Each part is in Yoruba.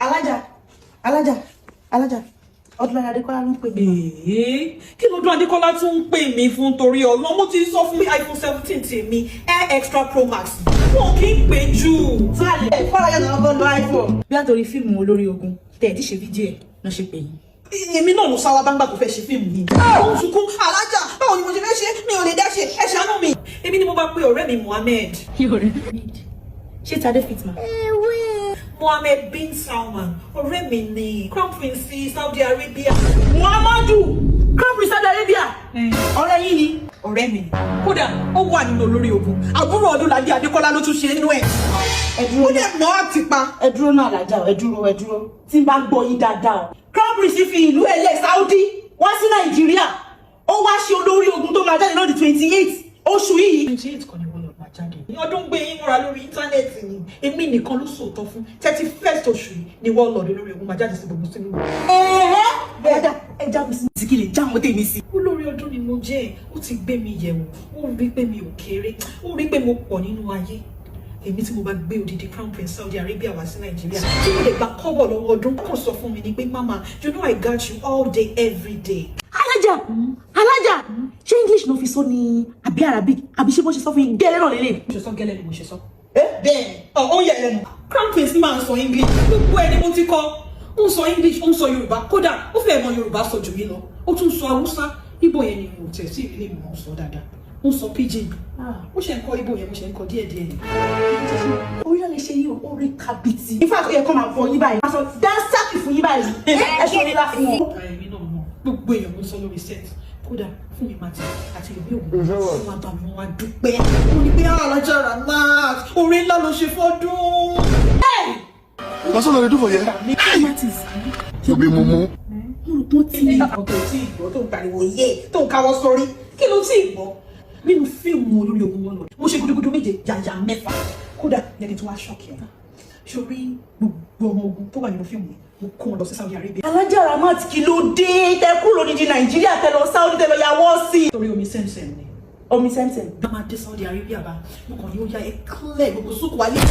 Alájà, alájà, alájà, Ọdúnládé Adékọ́lá ló ń pè mí. Èé, kí lọ́dún Adékọ́lá tún ń pè mí fún? Torí ọlọ́mọ mo ti sọ fún mi, iPhone 17 tèmi, Air Extra Pro Max, wọn kì í pè jù. Sálẹ̀ fọlá yóò náà gbọ́dọ̀ iPhone. Bí àtòrí fíìmù olórí ogun tẹ̀ ẹ̀ tí ṣe fídíò ẹ̀ náà ṣe pè yín. Èmi náà ló sáwá báńgbà tó fẹ́ ṣe fíìmù yìí. Ó ń sunkún, "Alájà, báwo ni mo ṣe fẹ́ ṣe? Mi ò lè dá ṣe, ẹ ṣàánú mi." Èmi ni mo bá pe ọ̀rẹ́ mi Mohammed. Ṣé Tadé fit ma? Mohammed bin Salman, ọ̀rẹ́ mi ni, crown prince sí Saudi Arabia. Muhammadu crown prince Saudi Arabia, ọ̀rẹ́ yín ni? Ọ̀rẹ́ mi ni, kódà ó wà nínú olórí ogun. Àbúrò Ọdúnládé Adékọ́lá ló tún ṣe nínú ẹ̀. Ẹ dúró. Ó dẹ̀ mọ́ àtìpa. Ẹ dúró náà, alájà, ẹ dúró, ẹ dúró. Tí n bá gbọ́ yín dáadáa o, crown prince fi ìlú ẹlẹ́ Saudi wá sí Nàìjíríà, ó wá ṣe olórí ogun tó máa jáde lọ́dún 28 oṣù yìí? 28 kan ni wọ́n lọ máa jáde. Ọdún gbé yín múra lórí íńtánẹ́ẹ̀tì ni. Èmi nìkan ló sòótọ́ fún. 31st oṣù yìí ni wọ́n lọ́ọ̀dún lórí ogun máa jáde sí gbogbo sínú. Ẹ̀ẹ́, ẹ̀dá ẹ já mi sí kí lè já àwọn tèmi sí. Olórí ọdún ni mo jẹ́. Ó ti gbé mi yẹ̀wò, ó rí pé mi ò kéré, ó rí pé mo pọ̀ nínú ayé. Èmi tí mo bá gbé odidi crown prince Saudi Arabia wá sí Nàìjíríà, tí mo lè gba kọ́bọ̀ lọ́wọ́ ọdún, kò sọ fún mi ni pé, "Mama, you know I got you all day, every day." Alájà, alájà, ṣé English ló fi sọ ní àbí Arabic? Àbí ṣé bó ṣe sọ fún yín gẹ́lẹ́ náà lélẹ̀? Mo ṣe sọ gẹ́lẹ́ ni mo ṣe sọ. Bẹ́ẹ̀ ọ, ó yẹ lẹ́nu. Crown prince máa ń sọ English, gbogbo ẹni mo ti kọ́. Ó ń sọ English, ó ń sọ Yorùbá, kódà ó fẹ́ mọ Yorùbá sọ jù mí lọ. Ó tún sọ Haúsá. Ìgbò yẹn ni mo tẹ̀ sí ìrírí mọ̀ sọ dáadáa. Ó ń sọ pidgin, ó ṣe ń kọ́ Ìgbò yẹn, mo ṣe ń kọ́ díẹ̀díẹ̀ ni. Orí náà lè ṣe yí o, orí kàbìtì. In fact, ó yẹ kó máa bọ yín báyìí, máa sọ dáńsákì fún yín báyìí. Ẹ ṣe orí lá fún wọn. Èmi náà mọ̀, gbogbo èèyàn ló ń sọ lórí set. Kódà Fúnmi Martin àti Yomi Ògùn, wọn wá bá mi, wọn wá dúpẹ́. Wọn ní pé Alájà Ramat, oore ńlá ló ṣe fọ́dún. Na so they do for here? Martins. You be mumu. Mo rò pọ́n tí. Àwọn tó tí ì gbọ́ tó ń pariwo yé, tó ń káwọ́ sórí, kí ló tí ì gbọ́ nínú fíìmù olórí ogun wọn lọ? Mo ṣe gudugudu méje, yàyà mẹ́fà. Kódà yẹn tó wá shock ẹ̀ sórí, gbogbo ọmọ ogun tó wà nínú fíìmù yẹn, mo kó wọn lọ sí Saudi Arabia. Alájà Ramat, kí ló dé tẹ kúrò lódìdí Nàìjíríà, tẹ lọ Saudi, tẹ lọ yàwọ́ sí? Torí omi sẹ́msẹ́m ni. Omi sẹ́msẹ́m. Bá máa dé Saudi Arabia bá, mo kàn ní ó yá, ẹ clear gbogbo Suku Aliya,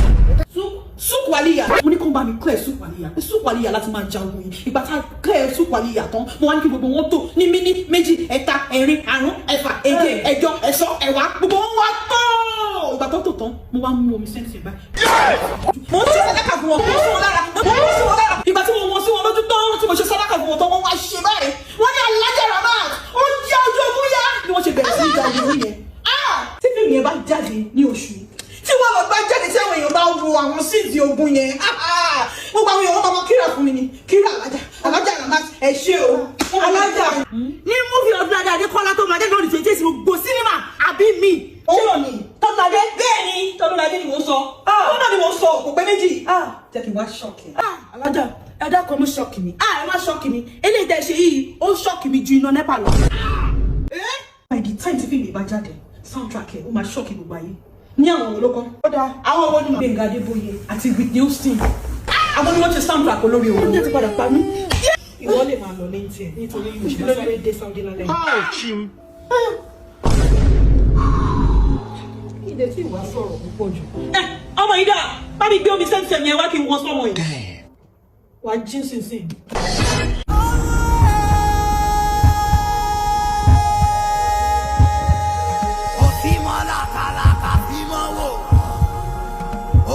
Suku Aliya. Mo ní kó bá mi clear Suku Aliya, pé Suku Aliya láti máa ja ogun yìí. Ìgbà tá a clear Suku Aliya tán, mo wá ní kí gbogbo wọn tó ní mímí, méjì, ẹ̀ta, ẹ̀rin, àrún, ẹ̀fà, èje, ẹ̀jọ, ẹ̀sán, ẹ̀wá, gbogbo wọn wá tó. Ìgbà tó tó tán, mo wá mú omi sẹ́ńsì báyìí, mo ń ṣe sàdákà fún wọn, mo ń sí wọn lára, mo ń sí wọn lára. Ìgbà tí mo wọ́n sí wọn lójú tán, tí mo ṣe sàdákà fún wọn tán, wọ́n wá ṣe báyìí, wọ́n ní, "Alájà Ramat, ó yá, ojú ogun yá." Bí wọ́n ṣe bẹ̀rẹ̀ sí ìjà ogun yẹn. Tí fíìmù yẹn bá jáde ní oṣù yìí, tí wọ́n lọ bá jáde, tí àwọn èèyàn bá wo àwọn scenes ogun yẹn, gbogbo àwọn èèyàn, wọ́n máa kíra fún mi ni, kíra alájà, Alájà Ramat, ẹ ṣé o, alájà. Ní movie Ọdúnládé Adékọ́lá tó máa jáde lórí 28 gbogbo sinimá àbí mi? Òun náà ni. Tọ́ládé. Bẹ́ẹ̀ ni, Tọ́lúladé ni mò ń sọ. Òun náà ni mò ń sọ, kò pé méjì. Jẹ́ kí n wá shock ẹ̀. Alájà, ẹ dákun, mú shock mi. Ẹ má shock mi. Eléyìí tẹ́ ṣe yìí, ó shock mi ju iná NEPA lọ. By the time tí fíìmù yìí bá jáde, soundtrack ẹ̀ ó máa shock gbogbo ayé. Ní àwọn wo ló kọ́? Ó dáa, àwọn wo ni mà? Gbẹ̀ngà Adébóyè àti Whitney Houston, àwọn ni wọ́n ṣe soundtrack olórí Ó òun. ní ti padà pa mí. Ìwọ lè máa lọ lẹ́yìn tiẹ̀, nítorí mo ṣe máa sáré dé Saudi lálẹ́ yìí. Chim. Ìdè tí ìwà sọ̀rọ̀ púpọ̀ jù. Ẹ ọmọ yìí dà, bá mi gbé omi sẹ́ńsẹ̀ yẹn wá kí n wọ́n sọ́mọ yìí. Wàá jí sínsìn. Òfìmọ̀ làkàlàkà fímọ̀ wò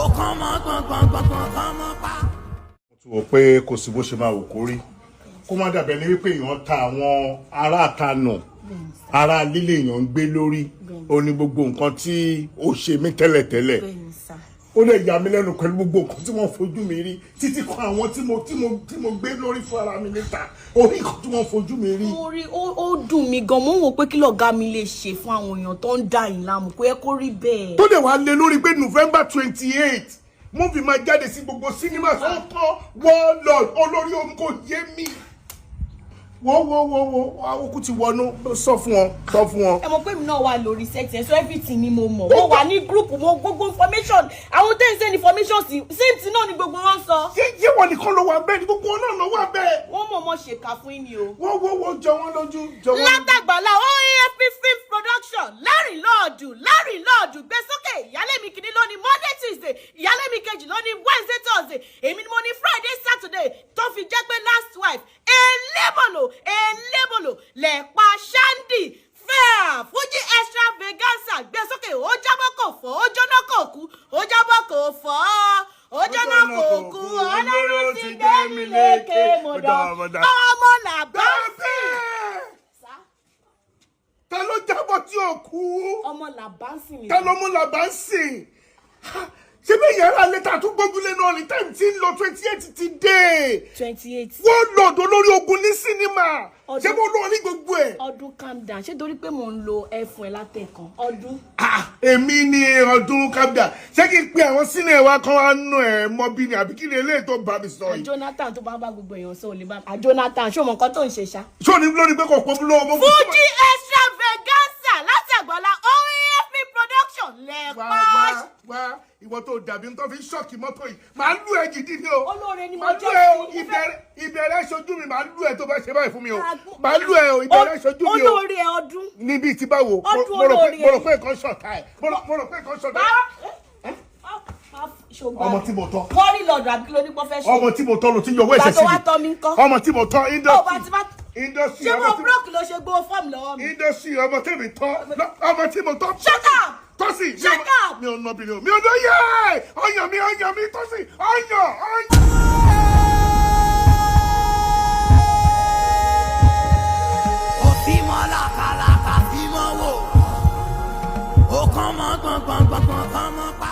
ó kàn mọ́ gbọ̀ngbọ̀ngbọ̀ngbọ̀n kàn mọ́ pa. Mo ti wò pé kò sí bó ṣe máa wò kó rí, kó má dàbẹ̀ ní wípé èèyàn ta àwọn aráàta nù, ará lílé èèyàn ń gbé lórí. Ó ní gbogbo nǹkan tí ó ṣe mí tẹ́lẹ̀tẹ́lẹ̀, ó lè yà mí lẹ́nu pẹ̀lú gbogbo nǹkan tí wọ́n fojú mi rí, títí kan àwọn tí mo gbé lórí fún ara mi níta, orí nǹkan tí wọ́n fojú mi rí. Orí ó dùn mí gan. Mo ń wò pé kí lọ̀gá mi lè ṣe fún àwọn èèyàn tó ń dà yín láàmú, kó yẹ kó rí bẹ́ẹ̀. Tó dẹ̀ wá lé lórí pé November 28 movie máa jáde sí gbogbo cinema, tó tán, Warlord, olórí ohun, kò yé mi. Wo wo wo wo, àwọn kú ti wọnú. Sọ fún wọn, sọ fún wọn. Ẹ mọ̀ pé mi náà wà lórí set yẹn, so everything ni mo mọ̀. Mo wà ní group, mo gbogbo information, àwọn tẹ́ ń send information sí, same thing náà ni gbogbo wọn sọ. Ṣé wọn nìkan ló wà bẹ́ẹ̀ ni? Gbogbo wọn náà ló wà bẹ́ẹ̀. Wọ́n mọ̀ mọ̀ ṣèkà fún yín ni o. Wọ́n wo wo, jọ wọ́n lójú, jọ wọ́n. Látàgbàlá OAFP Film Production, Larry Lọ́ọ̀dù, Larry Lọ́ọ̀dù, gbé sókè. Ìyálé mi kìíní ló ní Monday, Tuesday, ìyálé mi kejì ló ní Wednesday, Thursday, èmi ni mo ní Friday, Saturday. Kéèké mọ̀dọ̀ ọmọ làbá sí. Ta ló jábọ́ tí ò kú? Ọmọ làbá sí mi. Ta ló mú làbá ń sìn? Ṣé bí yàrá lẹ́tà tó gbójúlé náà ní time tí ń lọ, 28 ti dé. 28. Wọ́n lọ́dọ̀ lórí ogun ní sinimá. Ṣé bó lọ́ọ́ ní gbogbo ẹ̀? Ọdún, calm down. Ṣé torí pé mò ń lo ẹfun ẹ látẹ̀kan ọdún. Ah, èmi ni ọdún, calm down. Ṣé kí n pe àwọn sínú ẹ̀ wá kán wá nù ẹ̀ mọ́ bí ni, àbí kí ni eléyìí tó bá mi sọ yìí? Jonathan tó bá ń bá gbogbo èèyàn sọ ò lè bá a. Jonathan, ṣé o mọ nǹkan tó ń ṣe ṣá? Ṣé o ní lórí pé kò pọ́ lọ́wọ́ mọ́? Fuji extravaganza láti àgbàlá OAFP production Wá. lẹ́ẹ̀pá. Wá wá, ìwọ tó dàbí tó fi ń ṣọ́ọ̀kì mọ́tò yìí, màá lù ẹ́ gidi ni o. Olóore ni mo Màá jẹ́ lù ẹ́ o. sí i. Ìbẹ̀rẹ̀ ṣojú mi, màá lù ẹ́ tó bá ṣe báyìí fún mi o. Màá lù ẹ́ o, ìbẹ̀rẹ̀ ṣojú mi o. Olóore ẹ ọdún. Níbi tí báwo? Ọdún Mo rò pé olóore. Mo rò pé nǹkan ṣọ̀tá ẹ̀. Mo rò pé nǹkan ṣọ̀tá ẹ̀. Ọmọ tí mo tọ́. Wọ́n rí lọ́dọ̀ àbí kí ló ní pọ́ fẹ́ ṣe? Ọmọ tí mo tọ́ ló ti yọwọ́ ẹ̀ṣẹ̀ Ìgbà sí tó wá tọ́ mi ńkọ́? Ọmọ tí mo tọ́, Ó bá ti industry bá industry ṣé ọmọ mo tí broke ló ṣe gbowó fọ́ọ̀mù lọ́wọ́ mi? Industry, ọmọ tèmi tọ́, ọmọ tí mo tọ́. Shut up! Tọ́sí. Shut up! Mi ò nà bìrì o, mi ò nà yé ọyàn mi, ọyàn mi, tọ́sí, ọyàn, ọyàn. Òfìmọ̀ làkàlàkà fímọ̀ wò ó kàn mọ́ gbọ̀ngbọ̀ngbọ̀ngbọ̀n kàn mọ́ pa.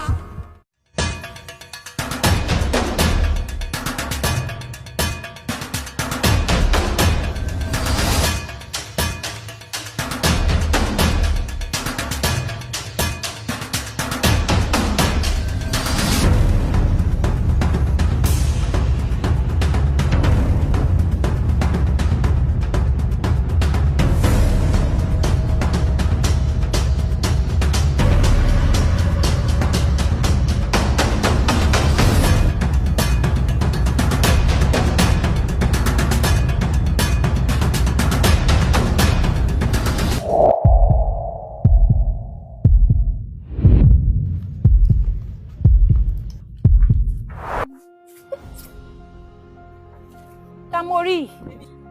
Tamori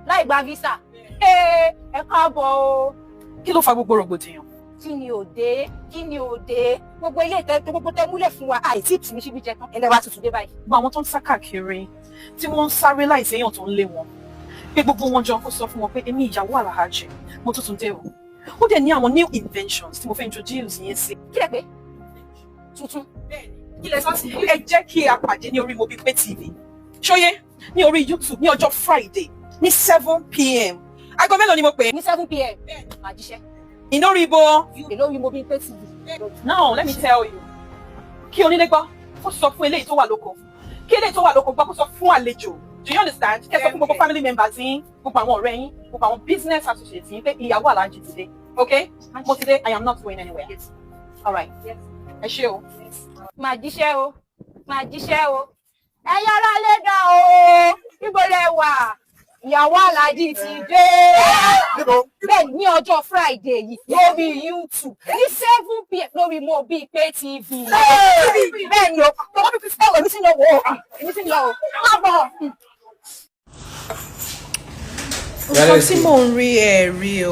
láì gba visa. Ẹ káàbọ̀ o. Kí ló fa gbogbo rògbòdìyàn? Kí ni òde? Kí ni òde? Gbogbo ilé ìtẹ́ gbogbo tẹ́ múlẹ̀ fún wa, àìtí tì ní síbi jẹ tán. Ẹlẹ́wàá tuntun dé báyìí. Gbogbo àwọn tó ń sá káàkiri, tí wọ́n ń sáré láìsí èèyàn tó ń lé wọn, pé gbogbo wọn jọ, kó sọ fún wọn pé èmi ìyàwó Alhaji, mo tuntun dé o. Ó dẹ̀ ní àwọn new inventions tí mo fẹ́ introduce yín sí. Kí lẹ pé? Tuntun. Kí lẹ sọ sí? Ẹ jẹ́ kí a pàdé ní orí Mobimpe TV, ṣóyé, ní orí YouTube ní ọjọ́ Friday ní 7 p.m. Aago mélòó ni mo pè é? Ní 7 p.m. Màá jíṣẹ́. Ìnáwó ibo? Lórí Mobimpe TV. Now let me tell you, kí onílé gbọ́ kó sọ fún eléyìí tó wà lóko, kí eléyìí tó wà lóko gbọ́ kó sọ fún àlejò. Do you understand? Kẹ́ sọ fún gbogbo family members yín, gbogbo àwọn ọ̀rẹ́ yín, gbogbo àwọn business associates yín pé ìyàwó Alhaji ti dé. Okay, mo ti dé. I am not going anywhere. All right, ẹ ṣé o. Màá jíṣẹ́ o. Màá jíṣẹ́ o. Ẹ̀yin ará ilé dà o. Níbo lẹ wà? Ìyàwó Alhaji ti dé. Bẹ́ẹ̀ ní ọjọ́ Friday yìí lórí YouTube ní 7 p.m. lórí Mobimpe TV. Bẹ́ẹ̀ ni o. Ẹ wọ̀, èmi sì ń lọ wò ó. Èmi sì ń lọ o. Má bọ̀. Nǹkan tí mò ń rí ẹ rí o,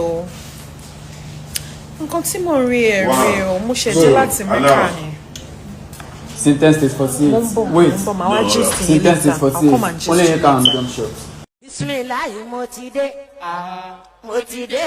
nǹkan tí mò ń rí ẹ rí o, mo ṣẹ̀dé láti Mẹ́kà ni. Sentence state 48. Mo ń bọ̀, mo Wait. ń bọ̀, màá wá gist yín Sentence later. state I'll come and 48. gist Only you you can later. jump shot. Bismillahi, mo ti dé, mo ti dé.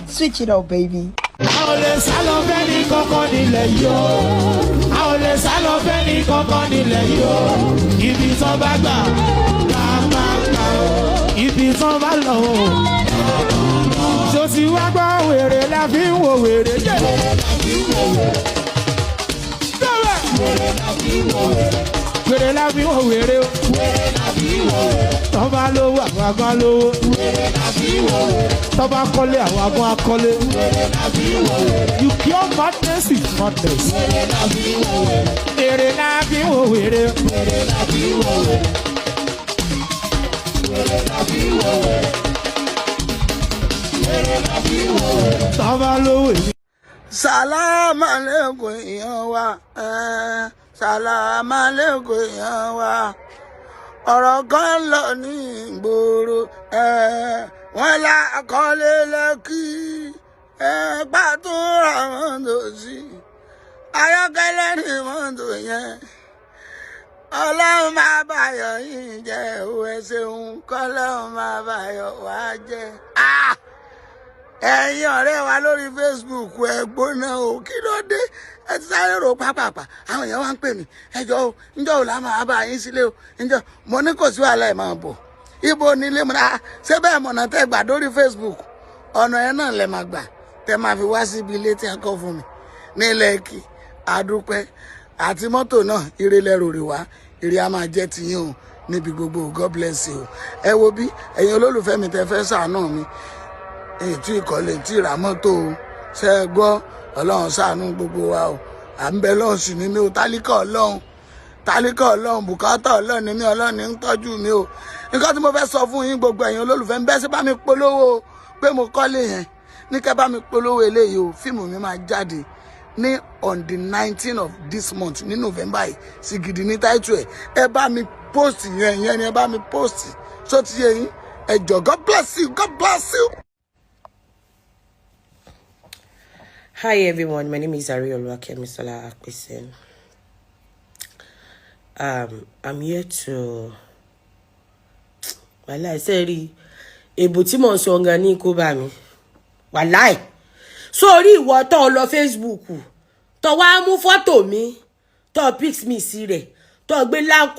Switch it up, baby. A ò lè sá lọ fẹ́ ní kankan nílẹ̀ yìí o. A ò lè sá lọ fẹ́ ní kankan nílẹ̀ yìí o. Ibi tán bá gbà ká máa gbà o. Ibi tán bá lọ o. Ṣó ti wá gbọ́, wèrè la fi ń wo wèrè jẹ́. Wèrè la fi ń wo wèrè o. Tọ́ bá lówó, àwọn kan lówó. Tọ́ bá kọ́lé, àwọn kan akọ́lé. You cure madness with madness. Wèrè la fi ń wo wèrè. Wèrè la fi ń wo wèrè. Wèrè la fi ń wo wèrè. Wèrè la fi ń wo wèrè. Tọ́ bá lówó èmi. Sàlámà lẹ́kùn èèyàn wa. Sàlámàlẹ́kùn èèyàn wa. Ọ̀rọ̀ kan lọ ní ìgboro ẹ̀, wọ́n lá akọ́lé Lẹ́kì ẹ̀, pàtó ra mọ́tò sí ayọ́kẹ́lẹ́ ní mọ́tò yẹn. Ọlọ́run máa bàyọ̀ yìí jẹ́ o, ẹ ṣeun, kọ́lọ́run máa bàyọ̀ wá jẹ́. Ah! Ẹ̀yin ọ̀rẹ́ wa lórí Facebook, ẹ gbóná o. Kí ló dé? Ẹ ti sáré rò pápápá. Àwọn èèyàn wá ń pè mí, ẹjọ́ o, ńjọ́ ò lá máa bá yín sílé o, ńjọ́? Mo ní kò sí wàhálà, ẹ̀ máa bọ̀. Ibo nílé mo náà ṣé bẹ́ẹ̀ mọ̀nà tẹ́ gbà lórí Facebook, ọ̀nà ẹ̀ náà lẹ̀ máa gbà tẹ́ máa fi wá síbi ilé tí a kọ́ fún mi ní Lẹ́kì. Àdúpẹ́ àti mọ́tò náà, ire lẹ́rù rè wá, ire á máa jẹ́ tiyín o níbi gbogbo. God bless you. Ẹ wo bí ẹ̀yin olólùfẹ́ mi tẹ́ fẹ́ ṣàánú mi, ètò ìkọlẹ̀ tí ìrà mọ́tò o, ṣe é gbọ́? Ọlọ́run ṣàánú gbogbo wa o. À ń bẹ lọ́hùn sí ní mi o. Tálíkà Ọlọ́run, tálíkà Ọlọ́run, bùkátà Ọlọ́run ní mi, Ọlọ́run ní ń tọ́jú mi o. Nǹkan tí mo fẹ́ sọ fún yín, gbogbo ẹ̀yin olólùfẹ́ ń bẹ́ sí bá mi polówó pé mo kọ́lé yẹn, ní kẹ́ bá mi polówó eléyìí o. Fíìmù mi máa jáde ní on the 19 of this month, ní November yìí. Sìgìdì ní táìtù ẹ̀. Ẹ bá mi post yẹn, yẹn ni ẹ bá mi post. Ṣó ti yé yín? Ẹ jọ̀ọ́, God bless you, God bless you. Hi everyone, my name is Ariel Kemisola Akpesen. I'm here to, wàláì, sẹ́ẹ̀rì èbò tí mò ń sọ gan ní kó bá mi. Wàláì, sórí ìwọ tó lọ Facebook, tó wá mú fọ́tò mi, tó pics mi sí rẹ̀, tó gbé Land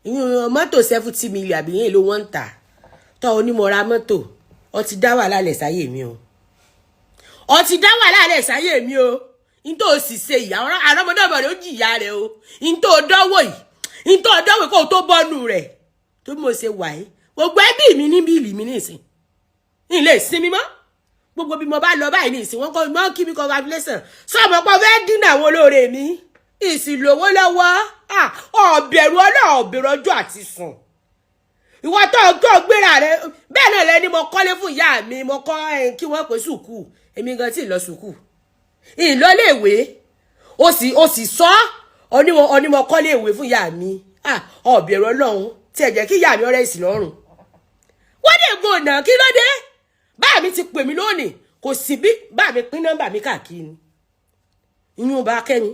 ìyún mọ́tò 70 million àbí yẹn ló wọ́n ń tà, tó onímọ̀ra mọ́tò, ó ti dá wàhálà lẹ̀ sáyé mi o. Ó ti dá wàhálà lẹ̀ sáyé mi o. N tó sì ṣe ìyá àrọ́mọdọ́mọ rẹ̀ ó jìyà rẹ̀ o. N tó dánwò yìí, n tó dánwò kó o tó bọ́nu rẹ̀ tó bí mo ṣe wà yìí, gbogbo ẹbí mi ní bíìlì mi nísìn n lè sinmi mọ́. Gbogbo bí mo bá lọ báyìí nísìn, wọ́n kọ́ wọ́n kí mi congratulation. Sọmọ pé fẹ́ dínà àwọn olóore mi ìsìlówó lọ́wọ́. Ọ̀bẹ̀rù ọlọ́ọ̀, ọ̀bẹ̀rù ọjọ́ àti sùn. Ìwọ tó gbéra rẹ bẹ́ẹ̀ náà lẹni mo kọ́lé fún ìyá mi, mo kọ́ kí wọ́n pè sùkúù. Èmi gan tí ì lọ sùkúù, ìlọléèwé, ó sì sọ onímọ̀ onímọ̀ kọ́lé ìwé fún ìyá mi. Ọ̀bẹ̀rù Ọlọ́run tí ẹ jẹ́ kí ìyá mi ọ̀rẹ́ ìsìn lọ́rùn. Wọ́n dé gbòònà, kí ló dé? Bá mi ti pè mí lónìí, kò sí bí bá mi pín nọ́mbà mi káàkiri ni. Ìyún bá kẹ́mi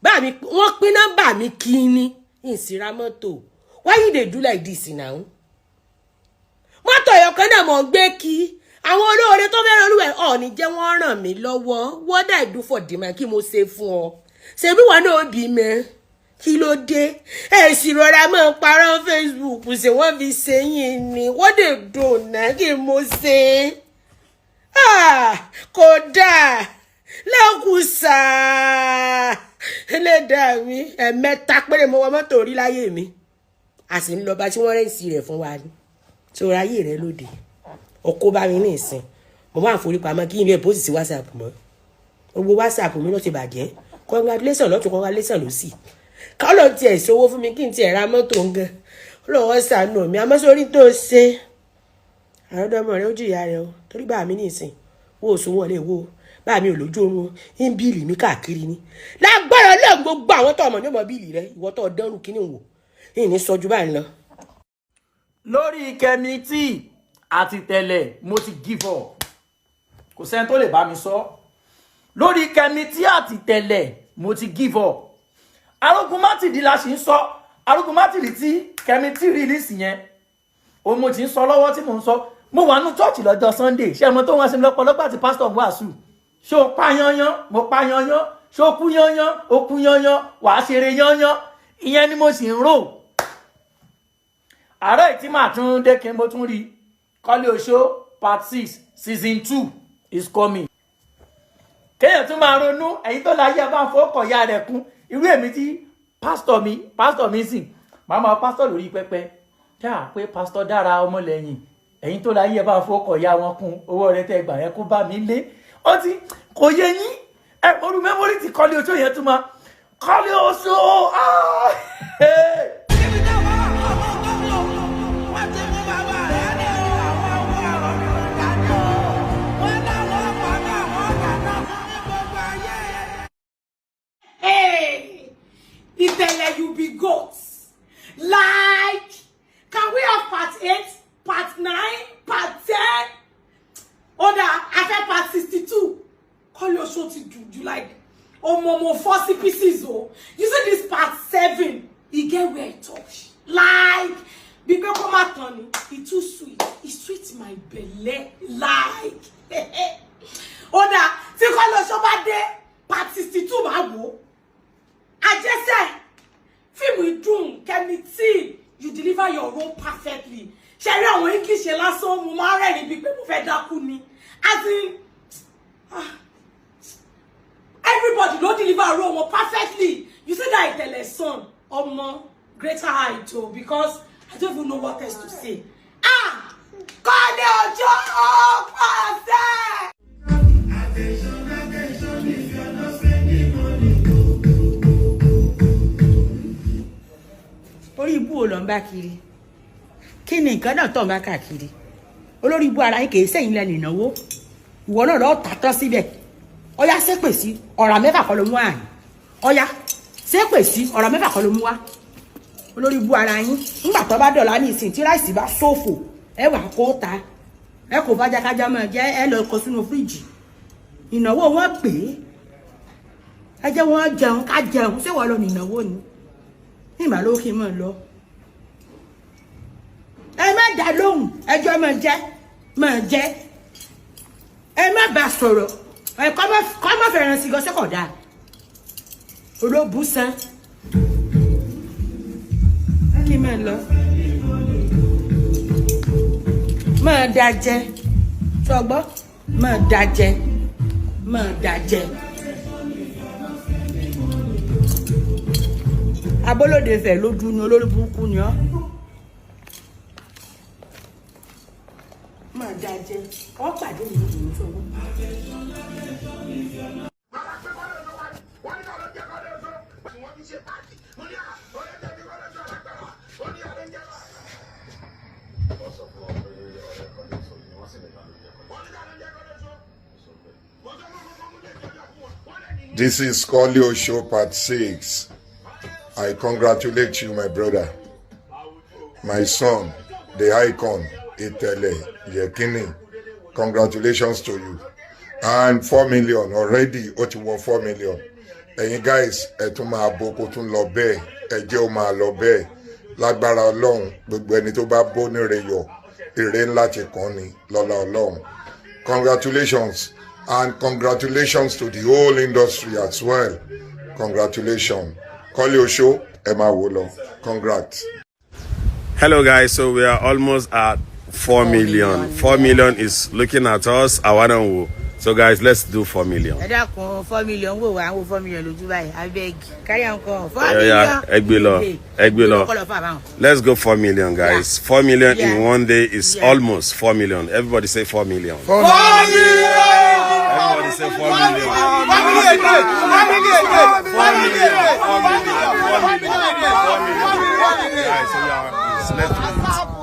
bá mi, wọ́n pín nọ́mbà mi kí ni ìsìnra mọ́tò. Why you dey do like this now? Mọ́tò ẹ̀yọ̀kan náà mọ̀ ń gbé kí àwọn olóore tó fẹ́ràn olúwẹ̀ ọ̀ọ́ni jẹ́ wọ́n ràn mí lọ́wọ́. What I do for them? Kí mo ṣe fún ọ? Ṣebí wọn náà bí mi? Kí ló dé? Ẹ sì rọra máa parọ́ Facebook, ṣé wọ́n fi ṣe yín ni? Wọ́n dè dùn náà, kí mo ṣe kódà lẹ́kùsà ẹlẹ́dàá mi. Ẹ̀mẹ́ta péré mo wọ mọ́tò orí láyé mi, a sì ń lọ bá tí wọ́n rẹ́ǹsì rẹ̀ fún wa ni. Tí o ráyè rẹ lóde, ọkọ bá mi ní ìsìn, mo máa ń forí pamọ́ kí n lè post sí WhatsApp mọ́. Gbogbo WhatsApp mi ló ti bàjẹ́. Congratulation lọ́tún, congratulation ló sì kọ́lọ̀ tiẹ̀ ṣòwò fún mi kí n tiẹ̀ ra mọ́tò ń gan. Lọ́wọ́ ṣàánú mi. Àmọ́ sórí tó ṣe, àrọ́dọ́mọ rẹ ó jìyà rẹ o, torí bá mi ní ìsìn wo òsùn wọn lè wo bá mi ò lójú oorun ń bill mi káàkiri ni. Lágbára Ọlọ́run, gbogbo àwọn tó ọmọ ní ọmọ bill rẹ, ìwọ tó dánrù kíní wò ìní sọjú báyìí lọ. Lórí Kẹ́mi tí àti tẹ̀lẹ̀, mo ti give up, kò sẹ́ni tó lè bá mi sọ. Lórí Kẹ́mi tí àti tẹ̀lẹ̀, mo ti give up. Arógun mátìdí la ṣì ń sọ. Arógun mátìdí tí Kẹ́mi tí release yẹn òun mo ti ń sọ lọ́wọ́ tí mò ń sọ. Mo wà nínú church lọ́jọ́ Sunday. Ṣé mo tó wọn ṣe lọ́pọ̀lọpọ̀ àti pásítọ̀ wàásù, ṣé o pa yányán? Mo pa yányán. Ṣé o kú yányán? O kú yányán, wàá ṣeré yányán. Ìyẹn ni mo sì ń rò. Àárọ̀ ìtí màá tún dé kí n mo tún rí Kọ́lé Oṣó part 6, season 2 is coming. Kéèyàn tún máa ronú. Ẹ̀yin tó láyé, ẹ bá ń fọwọ́kọ̀ ya rẹ̀ kún. Irú èmi tí pásítọ̀ mi sìn, màá máa pásítọ̀ lórí pẹpẹ kí à pé pásítọ̀ dára ọmọlẹ́yìn. Ẹ̀yin tó láyé, ẹ bá ń fọwọ́kọ̀ ya wọn kún owó rẹ tẹ́ gbà yẹn kó bá mi lé. Ó ti kò yé yín. Ẹ orú memory ti Kọ́lé Oṣó yẹn tún máa Kọ́lé Oṣó. Ah! Hey! Wọ́n ti mú bàbá rẹ̀ ní àwọn owó ọ̀rọ̀ dání o. Wọ́n láwọn pa àwọn dáná fún ní gbogbo ayé. Itele, you be goat. Like, can we have part 8, part 9, part 10? Ó dáa, a fẹ́ part 62. Kọ́lé Oṣó ti dùn jù, like, ọmọ mo fọ́ sí pieces o. You see this part 7, e get where e touch. Like, bí pé kó má tán ni, e too sweet. E sweet my belle. Like, ó dáa, tí Kọ́lé Oṣó bá dé, part 62 máa wò ó. Àjẹsẹ̀, fíìmù ìdùn. Kẹ́mi T, you deliver your role perfectly. Ṣe rí àwọn English yẹn lásán, mo máa ń rẹ́rìn bíi pé mo fẹ́ dákú ni. As in, ah, everybody ló deliver role wọn perfectly. You see that Ìtẹ̀lẹ̀ son, ọmọ, greater height o, because I don't even know what else to say. Ah, Kọ́lé Oṣó pàṣẹ. Orí ibú wo ló ń bá kiri? Kí ni nǹkan náà tó ń bá káàkiri? Olórí ibú ara yín, kì í sẹ́yìn lẹ́nu ìnáwó. Ìwọ náà lọ́ọ́ tà tán síbẹ̀. Ọyá, ṣépè sí ọ̀rà mẹ́fà kọ́ ló mú àyìn. Ọyá, ṣépè sí ọ̀rà mẹ́fà kọ́ ló mú wá. Olórí ibú ara yín. Ńgbà tó bá dọ̀la ní ìsìn tí rice bá ṣòfò, ẹ wà kó ta, ẹ kò bá jákájá máa jẹ, ẹ lọ kó sínú fíríjì. Ìnáwó wọn pè é, ẹ jẹ́ wọn jẹun ká jẹun. Ṣé wọ́n lọ ní ìnáwó ni? Ní ìmàlówó kí n máa lọ, ẹ má dá lóhùn. Ẹjọ́ máa jẹ, máa jẹ. Ẹ má bá sọ̀rọ̀. Ẹ kọ́ má fẹ́ràn sí gọ́sẹ́ kọ̀ dáa. Olóbùsàn kí n máa lọ, máa da jẹ. Sọgbọ́, máa da jẹ, máa da jẹ. Abolóde fẹ lójú ni, olórí burúkú ni ọ. Máa da jẹ, ọ pàdé mi lójú sọgbọ́. This is Kole Osho Part 6. I congratulate you, my brother, my son, the icon, Itele Yekini. Congratulations to you. And 4 million already, ó ti wọ 4 million. Ẹ̀yin guys, ẹ tún máa bo kó tún lọ bẹ́ẹ̀, ẹ jẹ́ ó máa lọ bẹ́ẹ̀. Lágbára Ọlọ́run, gbogbo ẹni tó bá bó níre yọ, èrè ńlá ti kàn ní lọ́lá Ọlọ́run. Congratulations, and congratulations to the whole industry as well. Congratulations. Kọ́lé Oṣó, ẹ máa wò lọ. Congrats. Hello guys, so we are almost at 4 million. 4 million is looking at us. Àwa. So guys, let's do 4 million. Ẹ dákun, 4 million wò wá, wo 4 million lójú báyìí. Abeg, carry am come, 4 Yeah, yeah, million. Ẹ gbé lọ, ẹ gbé lọ. Kọ́ lọ fún àbáwọn. Let's go 4 million, guys. 4 million in one day is almost 4 million. Everybody say 4 million. 4 million. Everybody say 4 million. Family again. Family again. Family again. 4 million. 4 million. 4 million. Guys, so we are, let's do it.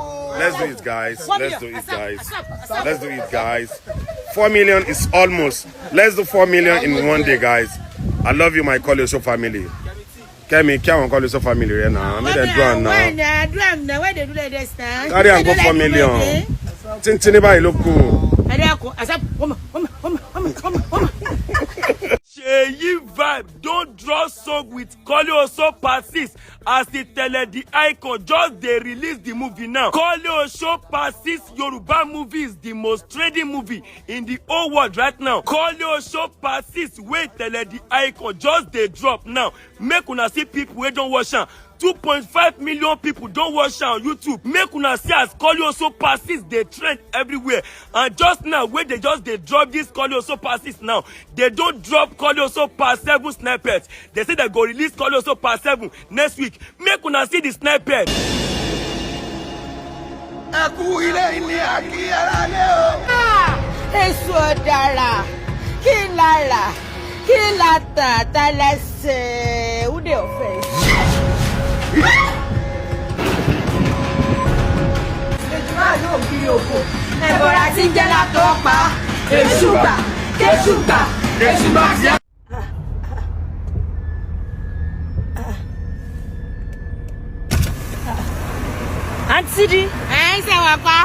Let's do it, guys. Let's do it, guys. Let's do it, guys. 4 million is almost. Let's do 4 million in one day, guys. I love you, my Kole Osho family. Kemi, kí àwọn Kole Osho family rẹ náà. Make dem do am now. When do am now? When they do like this now? Carry am go 4 million. Tíntínní báyìí ló kù. Ẹ dákun, àṣà wọ́n wọ́n wọ́n wọ́n wọ́n wọ́n. Seyi Vibe don draw song with Kole Osho Part 6 as Itele the icon just dey release the movie now. Kole Osho Part 6 Yoruba movie is the most trending movie in the whole world right now. Kole Osho Part 6 wey Itele the icon just dey drop now. Make una see people wey don watch am. 2.5 million people don watch am on YouTube. Make una see as Kole Osho Part 6 dey trend everywhere. And just now wey dey just dey drop this Kole Osho Part 6 now, they don drop Kole Osho Part 7 snippet. They say they go release Kole Osho Part 7 next week. Make una see the snippet. Ẹ kú ilé ilé àkí ara lé o. Èso ọ̀dàrà, kí n la rà, kí n la tà, ta lẹ́sẹ̀ údè ọ̀fẹ́. Èjìmá yóò kiri òfò, ẹ̀bọ̀rà tí ń jẹ́ látọ̀ pa, èṣù gbà, kéṣù gbà, èṣù gbà. Sídi. Ẹ ń ṣe wà pa.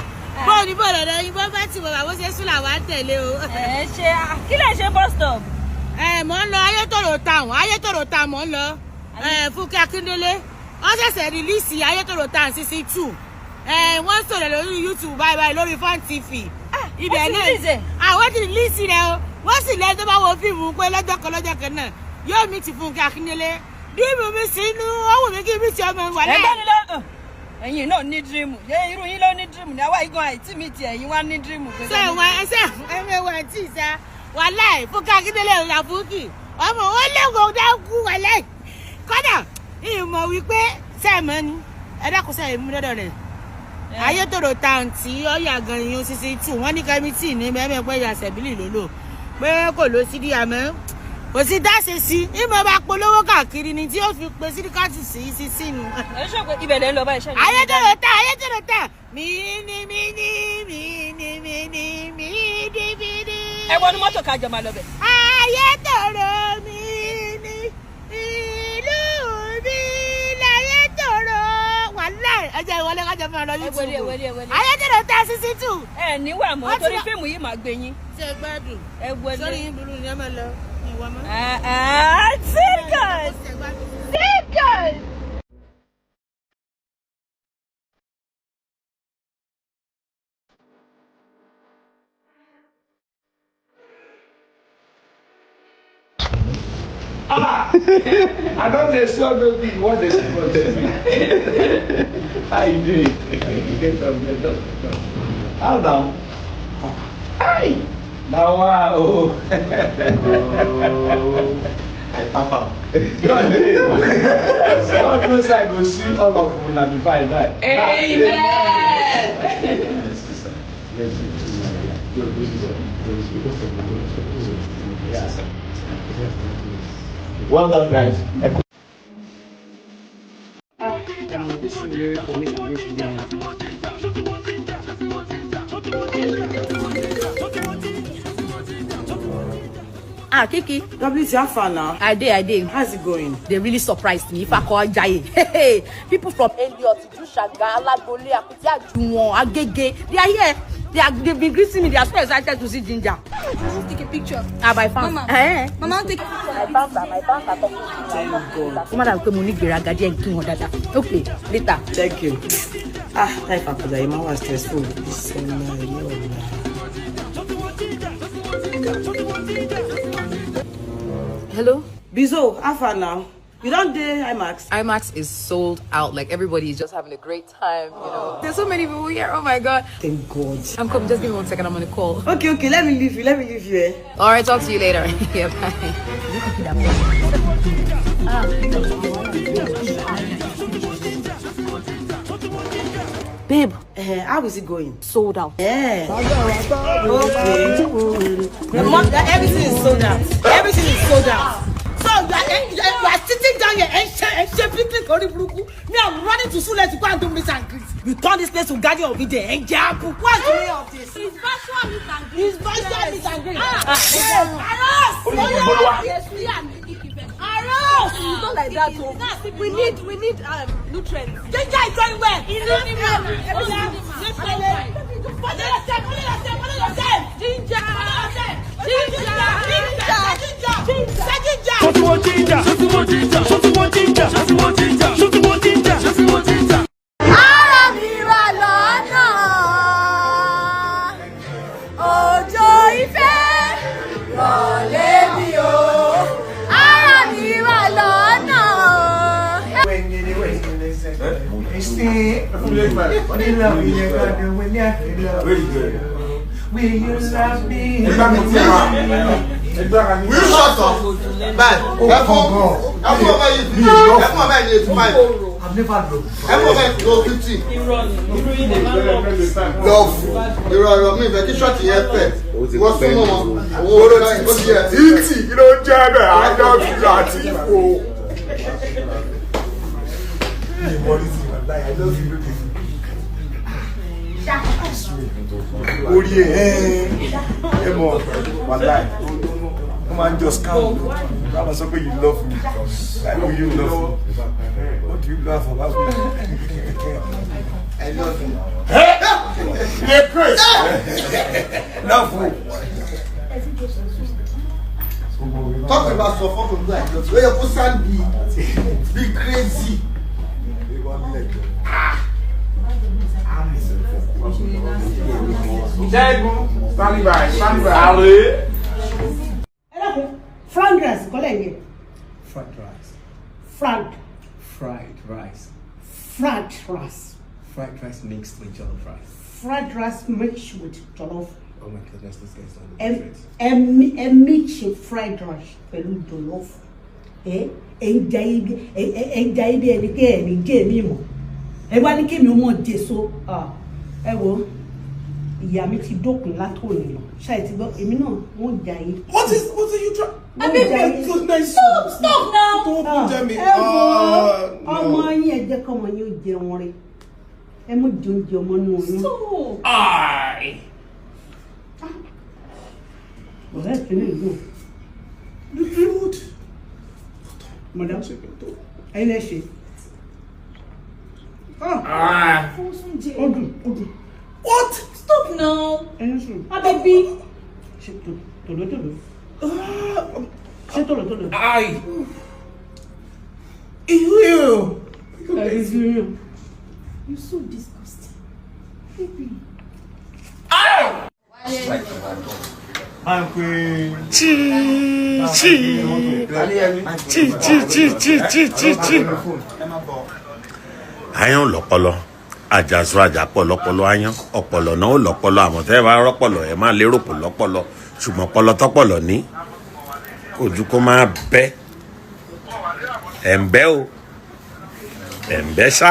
Bóò ní bóò lọ́dọ̀ yín, bó bá ti wọ̀ wá bó ṣe sùn làwa ń tẹ̀lé o. Ẹ ṣe kí lè ṣe bus stop? Ẹ mò ń lọ Ayétòrò town, Ayétòrò town mò ń lọ. Ẹ Fúnkẹ́ Akíndélé, wọ́n ṣẹ̀ṣẹ̀ release Ayétòrò town season 2. Ẹ wọ́n sọ̀rọ̀ lórí YouTube báyìí báyìí lórí Fun TV. Ibẹ̀ wọ́n ti release ẹ̀? Àwọn ti release rẹ̀ o. Wọ́n sì lẹ́ni tó bá wo fíìmù pé lọ́jọ́ kan lọ́jọ́ kan náà yóò mi ti Fúnkẹ́ Akíndélé. Díìmù mi sínú, ó wù mí kí mi ti ọmọ wà lẹ́yìn. Ẹgbẹ́ ni lọ. Ẹ̀yin náà ní dírímù. Ṣé irú yín ló ní dírímù ní àwa igan àìtí mi ti ẹ̀yin wá ní dírímù. Ṣé ìwọ̀n ẹsẹ̀ ẹ̀wọ̀n ẹ̀tí ìṣá wàláì Fúnkẹ́ Akíndélé Ràfúkì ọmọ ó léwu dákú wàláì kọ́dà ìmọ̀ wípé sẹ́ẹ̀mọ́ ni ẹ dákun sẹ́ẹ̀ mú lọ́dọ̀ rẹ̀ Ayétòrò town tí ọ̀yà gan yín season 2 wọ́n ní kẹ́mítì ní mẹ́mẹ́ pé ìyá sẹ̀bílì ló lò pé kò ló sí díà mọ́ kò sí dáṣe sí ìmọ̀ bá polówó káàkiri ni tí ó fi pe sídíkàtì sí sísìn nu. Ẹ ṣe pé ibẹ̀ lẹ́ ń lọ báyìí ṣe. Ayétòrò town Ayétòrò town mí ní mí ní mí ní mí ní mí ní mí ní. Ẹ wọnú mọ́tò kájọ máa lọ bẹ̀. Ayétòrò mi ní ìlú mi láyétòrò wàláì ẹjẹ ìwọlé kájọ máa lọ Ẹ wọlé, ẹ YouTube. wọlé, ẹ wọlé. Ayétòrò town season 2. Ẹ ní wà mọ́ torí fíìmù yìí máa gbé yín. Ṣé ẹ gbádùn? Ẹ wọlé. Sórí yín burú ni ẹ máa lọ ìwọ mọ́. Circus! Circus! I don dey see all those things what dey see for TV. How you doing? You get some better. How now? Hi. Na wa o. I tap am. God dey. God knows I go see all of una before I die. Amen. Well done, guys. Ah, Kiki. WT, how far now? I dey. How's it going? They really surprised me. Ifako Ajayi. People from Elliot, Jushaga, Alagbole, Akuti Ajuwon, Agege. They are here. They've been greeting me. They are so excited to see Ginger. Take a picture. Ah, by fans. Mama. Eh? Mama, take a picture. My fans are talking to me. Thank God. Kó má dàbí pé mo ní ìgbéraga díẹ̀ kí wọn dáadáa. Okay, later. Thank you. Ah, life Akojayi máa wà stressful. Ìsọ̀nà ilé ọ̀la. Hello? Bizo, how far now? You don dey IMAX? IMAX is sold out. Like everybody is just having a great time, you know. There's so many people here. Oh my god. Thank God. I'm coming. Just give me 1 second. I'm on a call. Okay, let me leave you. Let me leave you. Eh? All right, talk to you later. Yeah, bye. Babe, how is it going? Sold out. Yeah. Okay. Everything is sold out. Everything is sold out. So you are sitting down here and picnic orí burúkú. Me, I'm running to Sule to go and do meet and greet. You turn this place to Garden of Eden. And Jabu, what's the meaning of this? It's virtual meet and greet. It's virtual meet and greet. Ah, Yes. Aros! Aros! It's not like that. Oh. We need nutrients. Ginger is doing well. Follow yourself, follow yourself, follow yourself. Ginger, ginger, ginger, ginger, ginger, ginger. Ara mi wà lọ́nà, òjò ìfẹ́ rọ̀lẹ́ mi o. Ara mi wà lọ́nà. Will you love me? Will you shut up? Man, ẹfun ọmọ yìí ẹfun ọmọ yìí 85. I've never loved. Ẹfun ọmọ yìí lọ 50. Love. Ìrọ̀rọ̀ mi ìfẹ́ kí ṣọ́ọ̀tì yẹn fẹ̀. Wọ́n súnmọ́ wọn. Owó ó ti yẹ. Títì kí ló ń jẹ́ bẹ́ẹ̀? I love you àti ìfò. I love you, baby. Orí ẹ̀ ẹ mọ̀ wàláì. Wọ́n máa ń jọ scam. Wọ́n máa sọ pé you love me. Like, oh, you love me. Do you love her? I love you. Dey craze. Love who? Talk about sọ fún mi I love you. Ó yẹ kó sound be crazy. Ṣẹ́gun stand by stand by. Àrè. Ẹ dákun, fried rice kọ́lẹ̀ yẹn. Fried rice. Fried. Fried rice. Fried rice. Fried rice mixed with jollof rice. Fried rice mixed with jollof. Oh my goodness, this guy's not Ẹ ẹ mix fried rice pẹ̀lú jollof. Ẹ ẹ ń jayé bí ẹ ẹ ń jayé bí ẹni pé ẹ ní jẹ́ mi mọ̀. Ẹ wá ní kémi ó mọ̀ jèso. Ẹ wo, ìyá mi ti dókun látòní lọ. Ṣáà ti gbọ́, èmi náà wọ́n jayé. What are you trying? Wọ́n jayé. Goodness. Stop, stop now. Don't put them in. Ẹ wo, Ah, no. ọmọ yín, ẹ jẹ́ kọ́mọ yín ó jẹun rẹ̀. Ẹ mú jẹ oúnjẹ ọmọ nù oyún. I. Ọ̀rẹ́ ìpínlẹ̀ ìlú. The food. Madam, ẹ̀yin lẹ ṣe. Ah. Ó dùn, ó dùn. What? Stop now. Ẹni sùn. Ah, baby. Ṣé tòlótòló? Ṣé tòlótòló? I. Ew. Ẹ̀yin You're so disgusting. Baby. Chi chi chi chi chi chi chi chi chi. Aáyán lọ́pọlọ, àjàsọ àjàpọ̀ lọ́pọlọ aáyán, ọpọlọ náà ó lọ́pọlọ. Àmọ́ tẹ́ ẹ bá rọ́pọlọ, ẹ máa lérò pò lọ́pọlọ, ṣùgbọ́n ọpọlọ tọ́pọlọ ní kò ju kó máa bẹ́ ẹ̀ ń bẹ́ o, ẹ̀ ń bẹ́ ṣá.